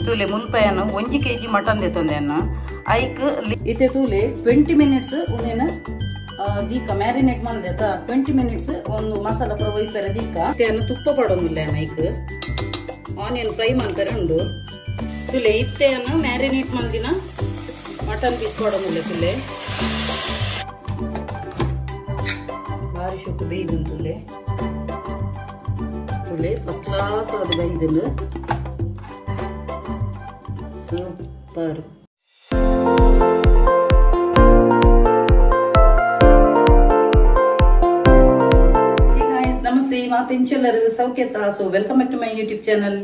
ತೂಲೆ ಮುಲ್ಪಯನ 1 KG mutton ದೆತೊಂದೆನ ಐಕ್ ಇತ್ತೆ ತೂಲೆ 20 ಮಿನಿಟ್ಸ್ ಉಂದೆನ ದೀಕ ಮ್ಯಾರಿನೇಟ್ ಮಲ್ದೆತ 20 ಮಿನಿಟ್ಸ್ ಒಂದು ಮಸಾಲ ಪೂರ ಒಯ್ಪೆರೆ ದೀಕ ಇತ್ತೆ ತುಪ್ಪ ಪಾಡೊಂದುಲ್ಲೆ ಐಕ್ ಆನಿಯನ್ ಫ್ರೈ ಮಲ್ಪೆರೆ ಉಂಡು ತುಲೆ ಇತ್ತೆಯನ್ನು ಮ್ಯಾರಿನೇಟ್ ಮಲ್ದಿನ ಮಟನ್ ಪೀಸ್ ಪಾಡೊಂದುಲ್ಲೆ ತುಲೆ ಬಾರಿ ಶೋಕು ಬೇಯ್ದುಂಡು ತುಲೆ ತುಲೆ ಫಸ್ಟ್ ಕ್ಲಾಸ್ ಅದು ಬೇಯ್ದುಂಡು ಸೂಪರ್. ನಮಸ್ತೆ ಮಾತೆಂಚೆಲ್ಲರೂ ಸೌಖ್ಯತ. So welcome back to my YouTube channel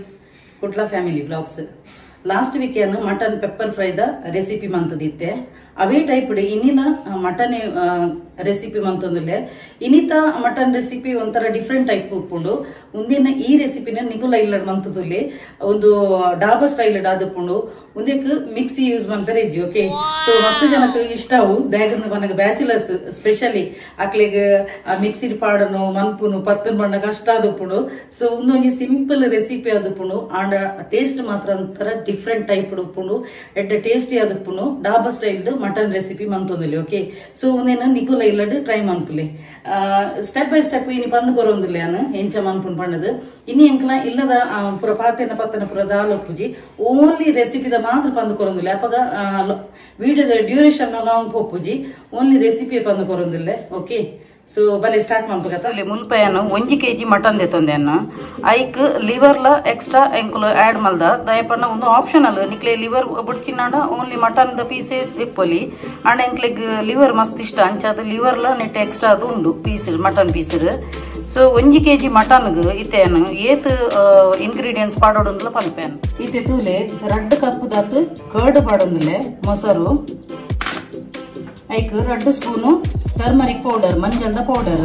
Kudla family vlogs. Last week ಏನು mutton pepper fry the recipe ಮಂತದಿತ್ತೆ ಅವೇ ಟೈಪ್ ಇನ್ನಿನ ಮಟನ್ ರೆಸಿಪಿ ಮಂತೊಂದುಲ್ಲೆ ಇನ್ನಿತ ಮಟನ್ ರೆಸಿಪಿ ಒಂಥರ ಡಿಫ್ರೆಂಟ್ ಟೈಪ್ ಉಪ್ಪುಂಡು ಉಂದಿನ ಈ ರೆಸಿಪಿನ ನಿಕುಲ ಇಲ್ಲಡ್ ಮಂತದುಲ್ಲೆ ಒಂದು ಡಾಬಾ ಸ್ಟೈಲ್ ಆದುಪ್ಪುಂಡು ಉಂದಕ್ಕೆ ಮಿಕ್ಸಿ ಯೂಸ್ ಮನ್ಪೆರೆ ಇಜ್ಜಿ. ಓಕೆ, ಸೊ ಮಸ್ತ್ ಜನಕ್ಕೆ ಇಷ್ಟವು ದಾಗಂದು ಮನಗ ಬ್ಯಾಚುಲರ್ಸ್ ಸ್ಪೆಷಲಿ ಅಕ್ಲೆಗ್ ಆ ಮಿಕ್ಸಿ ಪಾಡನು ಮನ್ಪುನು ಪತ್ತನ್ ಬಣ್ಣ ಕಷ್ಟ ಆದುಪ್ಪುಂಡು. ಸೊ ಒಂದೊಂಜಿ ಸಿಂಪಲ್ ರೆಸಿಪಿ ಆದುಪ್ಪುಂಡು ಆಂಡ ಟೇಸ್ಟ್ ಮಾತ್ರ ಒಂಥರ ಡಿಫ್ರೆಂಟ್ ಟೈಪ್ ಉಪ್ಪುಂಡು ಎಡ್ಡೆ ಟೇಸ್ಟಿ ಆದುಪ್ಪುಂಡು ಡಾಬಾ ಸ್ಟೈಲ್ ಮಟನ್ ರೆಸಿಪಿ ಮಂತೊಂದುಲ್ಲೆ. ಓಕೆ, ಸೊ ಉಂದೆನ ನಿಕುಲ ಇಲ್ಲಡ್ ಟ್ರೈ ಮನ್ಪುಲೆ ಸ್ಟೆಪ್ ಬೈ ಸ್ಟೆಪ್ ಇನಿ ಪಂದ್ ಕೊರೊಂದುಲ್ಲೆ ಅನ್ ಎಂಚ ಮನ್ಪುನ್ ಪಂಡದು ಇನಿ ಎಂಕ್ಲ ಇಲ್ಲದ ಪೂರ ಪಾತೆನ ಪತ್ತನ ಪೂರ ದಾಲ ಉಪ್ಪುಜಿ ಓನ್ಲಿ ರೆಸಿಪಿದ ಮಾತ್ರ ಪಂದ್ ಕೊರೊಂದುಲ್ಲೆ ಅಪಗ ವಿಡಿಯೋದ ಡ್ಯೂರೇಷನ್ ಲಾಂಗ್ ಪೋಪುಜಿ ಓನ್ಲಿ ರೆಸಿಪಿ ಪಂದ್ ಕೊರೊಂದುಲ್ಲೆ. ಓಕೆ, ಸೊ ಬಲೆ ಸ್ಟಾರ್ಟ್ ಮನ್ಪುಗತ. ಮುಲ್ಪಯನ 1 ಕೆಜಿ ಮಟನ್ ದೆತೊಂದೆನ ಐಕ್ ಲಿವರ್ಲ ಎಕ್ಸ್ಟ್ರಾ ಎಂಕುಲು ಆಡ್ ಮಲ್ದ ದಯಪಣ್ಣ ಒಂದು ಆಪ್ಷನಲ್ ನಿಕ್ಲೆ ಲಿವರ್ ಬುಡ್ಚಿನಾಡ ಓನ್ಲಿ ಮಟನ್ the ಪೀಸೇ ಇಪ್ಪೊಲಿ ಅಂಡ್ ಎಂಕ್ಲೆಗ್ ಲಿವರ್ ಮಸ್ತ್ ಇಷ್ಟ ಅಂಚಾದ ಲಿವರ್ಲ ನೆಟ್ ಎಕ್ಸ್ಟ್ರಾ ಅದು ಉಂಡು ಪೀಸ್ ಮಟನ್ ಪೀಸ್. ಸೊ 1 ಕೆಜಿ ಮಟನ್ಗ್ ಇತ್ತೇನು ಏತ್ ಇಂಗ್ರೀಡಿಯೆಂಟ್ಸ್ ಪಾಡೋಡುಂದಲ ಪನ್ಪೇನು. ಇತ್ತೆ ತೂಲೆ 2 ಕಪ್ ದಾತ್ ಕರ್ಡ್ ಪಾಡೊಂದುಲ್ಲೆ ಮೊಸರು ಐಕ್ 2 ಸ್ಪೂನು ಟರ್ಮರಿಕ್ ಪೌಡರ್ ಮಂಜಲ್ದ ಪೌಡರ್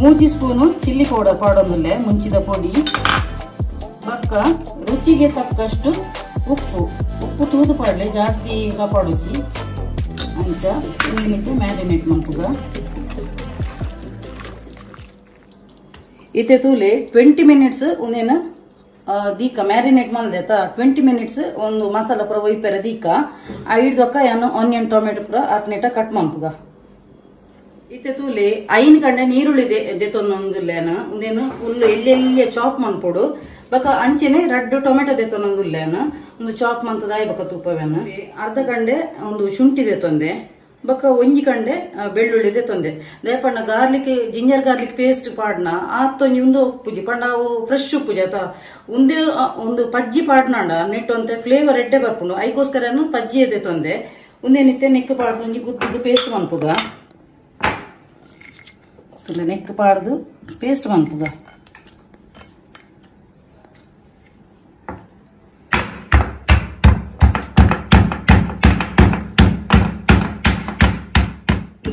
3 ಸ್ಪೂನು ಚಿಲ್ಲಿ ಪೌಡರ್ ಪಾಡೊಂದುಲ್ಲೆ ಮುಂಚಿದ ಪೊಡಿ ಬಕ್ಕ ರುಚಿಗೆ ತಕ್ಕಷ್ಟು ಉಪ್ಪು ಉಪ್ಪು ತೂದು ಪಾಡಲೆ ಜಾಸ್ತಿ ಪಾಡೊಚಿ ಅಂಚ ನಿಮಿತ್ತೆ ಮ್ಯಾರಿನೇಟ್ ಮನ್ಪುಗ. ಇತ್ತೆ ತೂಲೆ 20 ಮಿನಿಟ್ಸ್ ಉಂದೆನ ದೀಕ ಮ್ಯಾರಿನೇಟ್ ಮಲ್ದೆತ 20 ಮಿನಿಟ್ಸ್ ಒಂದು ಮಸಾಲ ಪೂರ ಒಯ್ಪೆರೆ ದೀಕ ಐಡ್ದೊಕ್ಕ ಯಾನು ಆನಿಯನ್ ಟೊಮೆಟೊ ಪೂರ ಆತ್ನೇಟ ಕಟ್ ಮನ್ಪುಗ. ಇತ್ತೆ ತೂಲೆ 5 ಕಂಡೆ ನೀರುಳ್ಳಿ ದೆತೊಂದುಲ್ಲೇನ ಉಂದೇನು ಫುಲ್ ಎಲ್ಲೆಲ್ಲಿ ಚಾಪ್ ಮನ್ಪೊಡು ಬಕ ಅಂಚೆನೆ 2 ಟೊಮೆಟೊ ದೆತೊಂದುಲ್ಲೇನ ಒಂದು ಚಾಪ್ ಮಂತದ ಆಯ್ ಬಕ ತುಪ್ಪವೇನ ಅರ್ಧ ಗಂಡೆ ಒಂದು ಶುಂಠಿ ದೆತೊಂದೆ ಬಕ 1 ಕಂಡೆ ಬೆಳ್ಳುಳ್ಳಿ ದೆತೊಂದೆ ದಯಪಣ್ಣ ಗಾರ್ಲಿಕ್ ಜಿಂಜರ್ ಗಾರ್ಲಿಕ್ ಪೇಸ್ಟ್ ಪಾಡ್ನ ಆತೊಂಜಿ ಉಂದು ಉಪ್ಪುಜಿ ಪಂಡ ಅವು ಫ್ರೆಶ್ ಉಪ್ಪುಜಿ ಆತ ಉಂದೇ ಒಂದು ಪಜ್ಜಿ ಪಾಡ್ನಾಂಡ ನೆಟ್ಟು ಅಂತೆ ಫ್ಲೇವರ್ ಎಡ್ಡೆ ಬರ್ಪುಂಡು ಐಕೋಸ್ಕರನು ಪಜ್ಜಿ ದೆತೊಂದೆ ಉಂದೇನಿತ್ತೆ ನೆಕ್ ಪಾಡ್ದು ಗುದ್ದುದು ಪೇಸ್ಟ್ ಮನ್ಪುಗ ನೆಕ್ ಪಾಡ್ದು ಪೇಸ್ಟ್ ಮನ್ಪುಗ.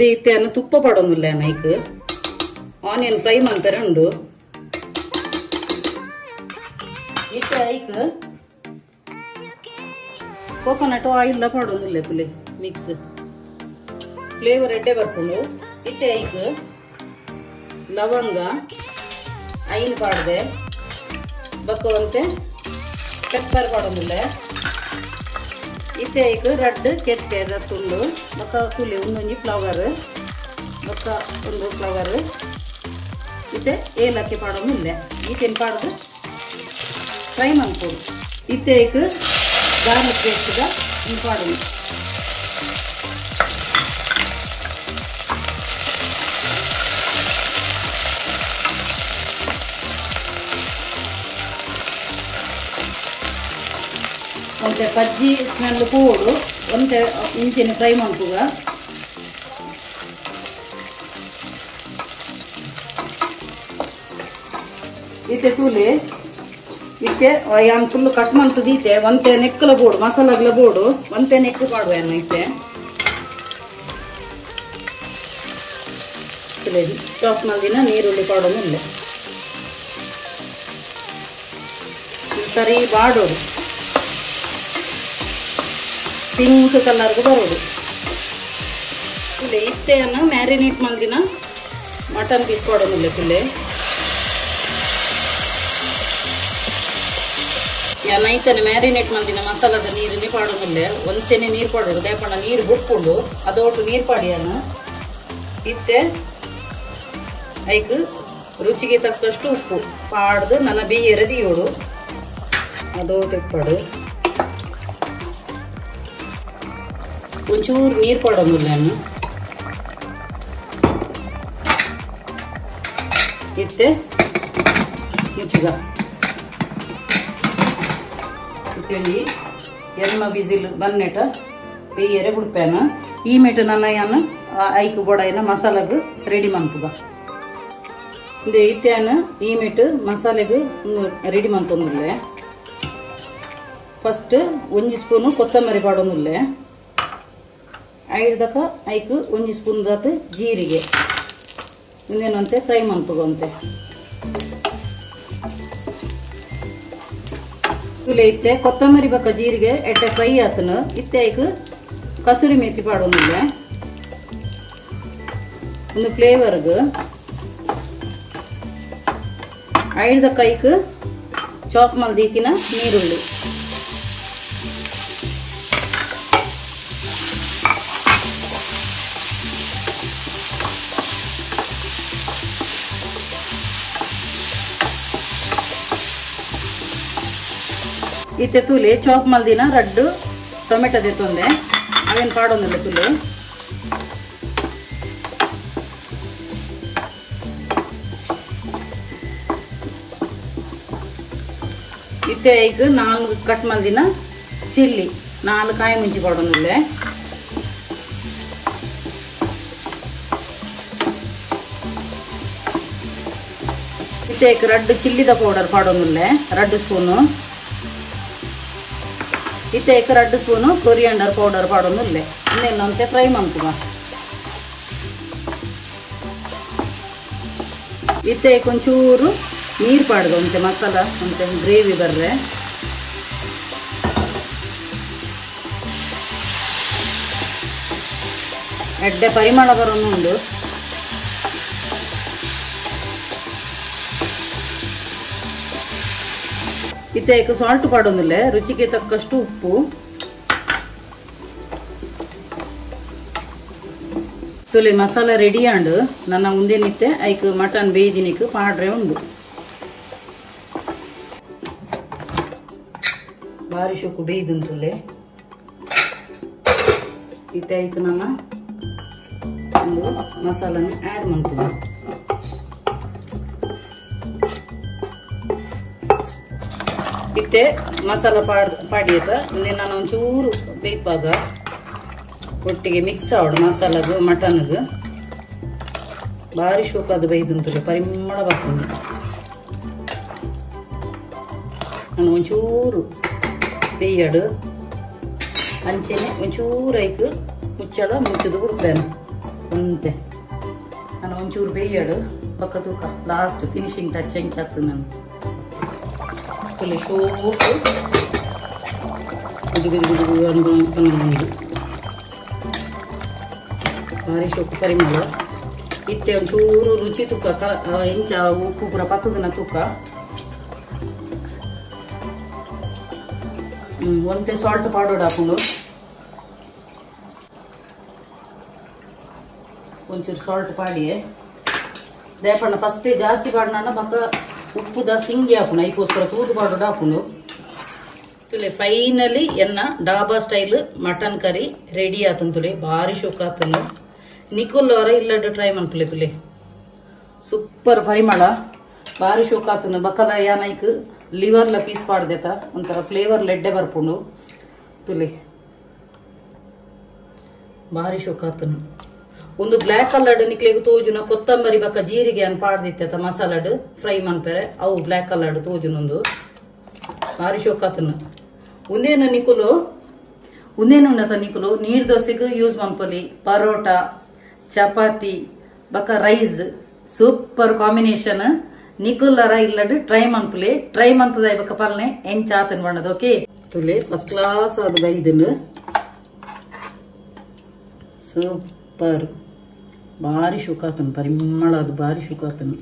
ಇತ್ತೆ ತುಪ್ಪ ಪಾಡೊಂದುಲ್ಲೆ ಐಕ್ ಆನಿಯನ್ ಫ್ರೈ ಮಲ್ಪೆರೆ ಉಂಡು. ಇತ್ತೆ ಐಕ್ ಕೋಕೋನಟ್ ಆಯಿಲ್ ಪಾಡೊಂದುಲ್ಲೆ ತುಲೆ ಮಿಕ್ಸ್ ಫ್ಲೇವರ್ ಎಡ್ಡೆ ಬರ್ಪುಂಡು. ಇತ್ತೆ ಐಕ್ ಲವಂಗ 5 ಪಾಡ್ದೆ ಬಕ್ಕವಂತೆ ಪೆಪ್ಪರ್ ಪಾಡೊಂದುಲ್ಲೆ. ಇತ್ತೆ ಐಕ್ 2 ಕೆತ್ತೆ ತುಂಡು ಬೊಕ್ಕ ಕೂಲಿ ಒಂದೊಂಜಿ ಫ್ಲವರ್ ಬೊಕ್ಕ ಒಂದು ಫ್ಲವರ್ ಇತ್ತೆ ಏಲಕ್ಕಿ ಪಾಡೊಂದುಲ್ಲೆ ಈತೆನ್ ಪಾಡ್ದು ಫ್ರೈ ಮನ್ಪೊಡು. ಇತ್ತೆ ಐಕ್ ಗಾರ್ಲಿಕ್ ಪೇಸ್ಟ್ ಪಾಡೊಂದು ಒಂತೆ ಪಜ್ಜಿ ಸ್ಮೆಲ್ ಪೋಡು ಒಂತೆ ಇಂಚಿನ ಫ್ರೈ ಮನ್ಪುಗ. ಇತ್ತೆ ತೂಲೆ ಇತ್ತೆ ಯಾನ್ ಫುಲ್ ಕಟ್ ಮಂತುದು ಇತ್ತೆ ಒಂತೆ ನೆಕ್ಕಲ ಬೋಡು ಮಸಾಲಾಗ್ಲ ಬೋಡು ಒಂತೆ ನೆಕ್ ಪಾಡುವ ಇತ್ತೆ ಚಾಪ್ ಮಲ್ದಿನ ನೀರುಳ್ಳಿ ಪಾಡೋದಿಲ್ಲ ಸರಿ ಬಾಡೋಡು ಪಿಂಕ್ ಕಲರ್ಗೆ ಬರೋದು. ಇತ್ತೆಯನ್ನು ಮ್ಯಾರಿನೇಟ್ ಮಲ್ದಿನ ಮಟನ್ ಪೀಸ್ ಪಾಡೋದಿಲ್ಲ ತುಲೆ. ನೈತನೆ ಮ್ಯಾರಿನೇಟ್ ಮಂದಿನ ಮಸಾಲದ ನೀರನ್ನೇ ಪಾಡೋದಿಲ್ಲ ಒಂತೆನೆ ನೀರು ಪಾಡೋದು ದೇಪಣ್ಣ ನೀರು ಬುಪ್ಪುಂಡು ಅದೊಟ್ಟು ನೀರು ಪಾಡಿಯಾನ ಇತ್ತೆ ಐಕ್ ರುಚಿಗೆ ತಕ್ಕಷ್ಟು ಉಪ್ಪು ಪಾಡ್ದು ನನ್ನ ಬೇಯರೆ ದಿಯೋಡು ಅದೊಟ್ಟು ಪಾಡು ಒಂಚೂರು ನೀರು ಪಾಡೋದಿಲ್ಲ ನಾನು ಇತ್ತೆ ಮುಚ್ಚುಗ ಎರ್ಮ ಬಿಸಿಲು ಬನ್ನೆಟ ಬೇಯರೆ ಬುಡ್ಪೇನ ಈ ಮೇಟ ನನ್ನ ಯಾನ ಐಕು ಬೊಡೈನ ಮಸಾಲಾಗ ರೆಡಿ ಮಂತುಗ ಇತ್ಯಾನ ಈ ಮೇಟ್ ಮಸಾಲೆಗೆ ರೆಡಿ ಮಂತೊಂದಿಲ್ಲ. ಫಸ್ಟ್ ಒಂಜಿ ಸ್ಪೂನು ಕೊತ್ತಂಬರಿ ಪಾಡೊಂದಿಲ್ಲ ಐದಕ ಐಕು ಒಂಜಿ ಸ್ಪೂನ್ ದಾತು ಜೀರಿಗೆ ಇಂದೇನಂತೆ ಫ್ರೈ ಮಂತುಗಂತೆ ಇತ್ತೆ ಕೊತ್ತಂಬರಿ ಬಕ್ಕ ಜೀರಿಗೆ ಎಟ್ಟೆ ಫ್ರೈ ಆತನು ಇತ್ತೆ ಐಕ್ ಕಸೂರಿ ಮೇಥಿ ಪಾಡೊಂದಿಲ್ಲ ಒಂದು ಫ್ಲೇವರ್ಗ್ ಐದ ಕೈಕ್ ಚಾಪ್ ಮಲ್ದೀತಿನ ನೀರುಳ್ಳಿ ಇತ್ತೆ ತೂಲೆ ಚಾಪ್ ಮಲ್ದಿನ ರಡ್ಡು ಟೊಮೆಟೊ ದೆತ್ತೊಂದೆ ಅವೇನು ಪಾಡೊಂದಿಲ್ಲ ತುಲೆ ಇತ್ತೆ ಐಕ್ 4 ಕಟ್ ಮಲ್ದಿನ ಚಿಲ್ಲಿ 4 ಕಾಯಿ ಮುಂಚಿ ಪಾಡೊಂದಿಲ್ಲ ಇತ್ತೆ ಐಕ್ ರಡ್ಡು ಚಿಲ್ಲಿದ ಪೌಡರ್ ಪಾಡೊಂದಿಲ್ಲ 2 ಸ್ಪೂನು ಇತ್ತೆ ಐಕ್ 2 ಸ್ಪೂನು ಕೊರಿಯಾಂಡರ್ ಪೌಡರ್ ಪಾಡೊಂದಿಲ್ಲ ಇನ್ನೇನಂತೆ ಫ್ರೈ ಮಂತುಗ ಇತ್ತೆ ಐಕ್ ಒಂಚೂರು ನೀರು ಪಾಡ್ದು ಒಂತೆ ಮಸಾಲ ಒಂತೆ ಗ್ರೇವಿ ಬರ್ರೆ ಎಡ್ಡೆ ಪರಿಮಳ ಬರೋನು ಇತ್ತೆ ಐಕ್ ಸಾಲ್ಟ್ ಪಾಡೊಂದಿಲ್ಲ ರುಚಿಗೆ ತಕ್ಕಷ್ಟು ಉಪ್ಪು ತುಲೆ ಮಸಾಲ ರೆಡಿ ಆಂಡು ನನ್ನ ಉಂದೇನಿತ್ತೆ ಐಕ್ ಮಟನ್ ಬೇಯ್ದಿನಿಕ್ ಪಾಡ್ರೆ ಉಂಡು ಬಾರಿ ಶೋಕು ಬೇಯ್ದುನ್ ತುಲೆ ಇತ್ತೆ ಐಕ್ ನನ್ನ ಒಂದು ಮಸಾಲನ ಆ್ಯಡ್ ಮಾಡ್ತೀವಿ ಇತ್ತೆ ಮಸಾಲ ಪಾಡಿಯತ ನಾನು ಒಂಚೂರು ಬೇಯ್ಪಾಗ ಒಟ್ಟಿಗೆ ಮಿಕ್ಸ್ ಆವಡು ಮಸಾಲಾಗು ಮಟನ್ಗೆ ಭಾರಿ ಶೋಕಾದ ಬೇಯ್ದುಂತುಲೆ ಪರಿಮಳ ಬರ್ತದೆ. ನಾನು ಒಂಚೂರು ಬೇಯಡು ಅಂಚೆನೆ ಒಂಚೂರು ಐಕ್ ಮುಚ್ಚಳ ಮುಚ್ಚದು ಬಿಡ್ತೇನೆ ಒಂತೆ ನಾನು ಒಂಚೂರು ಬೇಯಡು ಪಕ್ಕ ತೂಕ ಲಾಸ್ಟ್ ಫಿನಿಶಿಂಗ್ ಟಚ್ ಹೆಂಚಾಗ್ತದೆ ನಾನು ತುಲೆ ಶೋಕು ಗುಜು ಗುಜು ಗುಜು ಅನ್ಕೊಂಡು ಭಾರಿ ಶೋಕು ಪರಿಮಳ ಇತ್ತೆ ಒಂಚೂರು ರುಚಿ ತೂಕ ಇಂಚ ಉಪ್ಪು ಪೂರ ಪತ್ತದನ ತೂಕ ಒಂತೆ ಸಾಲ್ಟ್ ಪಾಡೋಡು ಹಾಕೊಂಡು ಒಂಚೂರು ಸಾಲ್ಟ್ ಪಾಡಿ ದೇಪಣ್ಣ ಫಸ್ಟೇ ಜಾಸ್ತಿ ಪಾಡೋಣ ಪಕ್ಕ ಉಪ್ಪುದ ಸಿಂಗಿ ಹಾಕೊಂಡು ಐಕೋಸ್ಕರ ತೂದು ಪಾಡೋಡು ಹಾಕೊಂಡು ತುಲೆ ಫೈನಲಿ ಎನ್ನ dhaba style mutton curry ready ಆತನ್ ತುಲೆ ಭಾರಿ ಶೋಕ್ ಆತನು ನಿಕೋಲ್ ಅವರ ಇಲ್ಲಡ್ಡು ಟ್ರೈ ಮಾಡ್ತುಲೆ ತುಲೆ ಸೂಪರ್ ಪರಿಮಳ ಭಾರಿ ಶೋಕ್ ಆತನು ಬಕ್ಕಲ ಯಾನೈಕ್ ಲಿವರ್ಲ ಪೀಸ್ ಪಾಡ್ದೇತ ಒಂಥರ ಫ್ಲೇವರ್ ಲೆಡ್ಡೆ ಬರ್ಪುಂಡು ತುಲೆ ಭಾರಿ ಶೋಕ್ ಆತನು ಒಂದು ಬ್ಲ್ಯಾಕ್ ಕಲರ್ಡ್ ನಿಕ್ಲೆಗ್ ತೋಜುನ ಕೊತ್ತಂಬರಿ ಬಕ್ಕ ಜೀರಿಗೆ ಅನ್ ಪಾಡ್ದಿತ್ತ ಮಸಾಲಡ್ ಫ್ರೈ ಮನ್ಪೆರೆ ಅವು ಬ್ಲ್ಯಾಕ್ ಕಲರ್ಡ್ ತೋಜುನೊಂದು ಭಾರಿ ಶೋಕ್ ಆತನು ಒಂದೇನು ನಿಕುಲು ಒಂದೇನು ಉನ್ನತ ನಿಕುಲು ನೀರ್ ದೋಸೆಗೆ ಯೂಸ್ ಮನ್ಪೊಲಿ ಪರೋಟ ಚಪಾತಿ ಬಕ್ಕ ರೈಸ್ ಸೂಪರ್ ಕಾಂಬಿನೇಷನ್ ನಿಕುಲ್ಲರ ಇಲ್ಲಡ್ ಟ್ರೈ ಮನ್ಪುಲಿ ಟ್ರೈ ಮಂತದ ಬಕ್ಕ ಪಲ್ನೆ ಎಂಚಾತನ್ ಬಣ್ಣದ ಓಕೆ ತುಲೆ ಫಸ್ಟ್ ಕ್ಲಾಸ್ ಅದು ಬೈದನು ಸೂಪರ್ ಭಾರಿ ಶುಕಾತನು ಪರಿಮಳ ಅದು ಭಾರಿ ಶುಕಾತನು.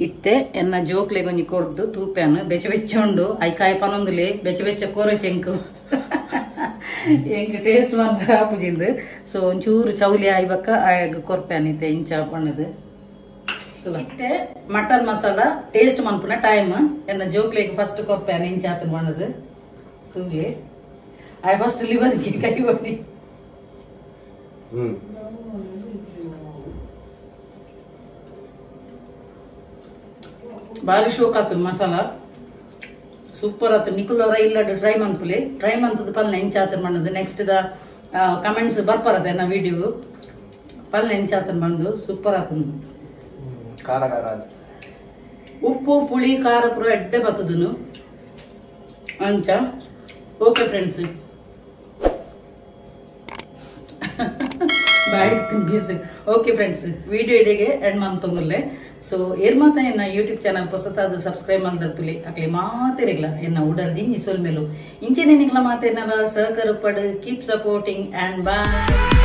ಇತ್ತೆ ಎನ್ನ ಜೋಕ್ಲೆಗ್ ಒಂಜಿ ಕೊರ್ದು ತೂಪ್ಯಾನು ಬೆಚ್ಚ ಬೆಚ್ಚ ಉಂಡು ಐಕಾಯಿ ಪನೊಂದುಲೆ ಬೆಚ್ಚ ಬೆಚ್ಚ ಕೋರೆ ಚೆಂಕು ಎಂಕ್ ಟೇಸ್ಟ್ ಮಾತ್ರ ಆಪುಜಿಂದು. ಸೊ ಒಂಚೂರು ಚೌಲಿ ಆಯ್ಬಕ್ಕ ಆಯಗ್ ಕೊರ್ಪ್ಯಾನ್ ಇತ್ತೆ ಇಂಚ ಪಣ್ಣದು. ಇತ್ತೆ ಮಟನ್ ಮಸಾಲ ಟೇಸ್ಟ್ ಮನ್ಪುನ ಟೈಮ್. ಎನ್ನ ಜೋಕ್ಲೆಗ್ ಫಸ್ಟ್ ಕೊರ್ಪ್ಯಾನ್ ಇಂಚ ಆತನ ಪಣ್ಣದು ತೂಲೆ. ಆಯ್ ಫಸ್ಟ್ ಲಿವರ್ ಕೈ ಬನ್ನಿ. ಬಾರಿ ಶೋಕ್ ಆತು ಮಸಾಲ ಸೂಪರ್ ಆತು. ನಿಕುಲವರ ಇಲ್ಲ ಟ್ರೈ ಮನ್ಪುಲೆ, ಟ್ರೈ ಮಂತದ ಪಲ್ಲೆ ಎಂಚ ಆತನ ಮಣ್ಣದು. ನೆಕ್ಸ್ಟ್ the comments ಬರ್ಪರದೆ ನಾ ವಿಡಿಯೋ ಪಲ್ಲೆ ಎಂಚ ಆತನ ಬಂದು ಸೂಪರ್ ಆತನ. ಖಾರ ಖಾರ ಉಪ್ಪು ಪುಳಿ ಖಾರ ಪೂರ ಎಡ್ಡೆ ಬರ್ತದನು ಅಂಚ. ಓಕೆ ಫ್ರೆಂಡ್ಸ್, ಬಾಯ್ ಬಿಸಿ. ಓಕೆ ಫ್ರೆಂಡ್ಸ್, ವಿಡಿಯೋ ಇಡೆಗೆ ಎಂಡ್ ಮಂತೊಂದುಲ್ಲೆ. ಸೊ ಏರ್ ಮಾತ ಎನ್ನ ಯೂಟ್ಯೂಬ್ ಚಾನಲ್ ಹೊಸತಾದ ಸಬ್ಸ್ಕ್ರೈಬ್ ಮಲ್ದರ್ತುಲಿ ಅಕ್ಲೆ ಮಾತೆರಿಗ್ಲ ಎನ್ನ ಉಡಲ್ ದಿಂಜಿ ಸೊಲ್ಮೆಲು ಇಂಚೆನೆ ನಿಕ್ಲ ಮಾತೇನಲ ಸಹಕಾರ ಪಡು. Keep supporting and bye.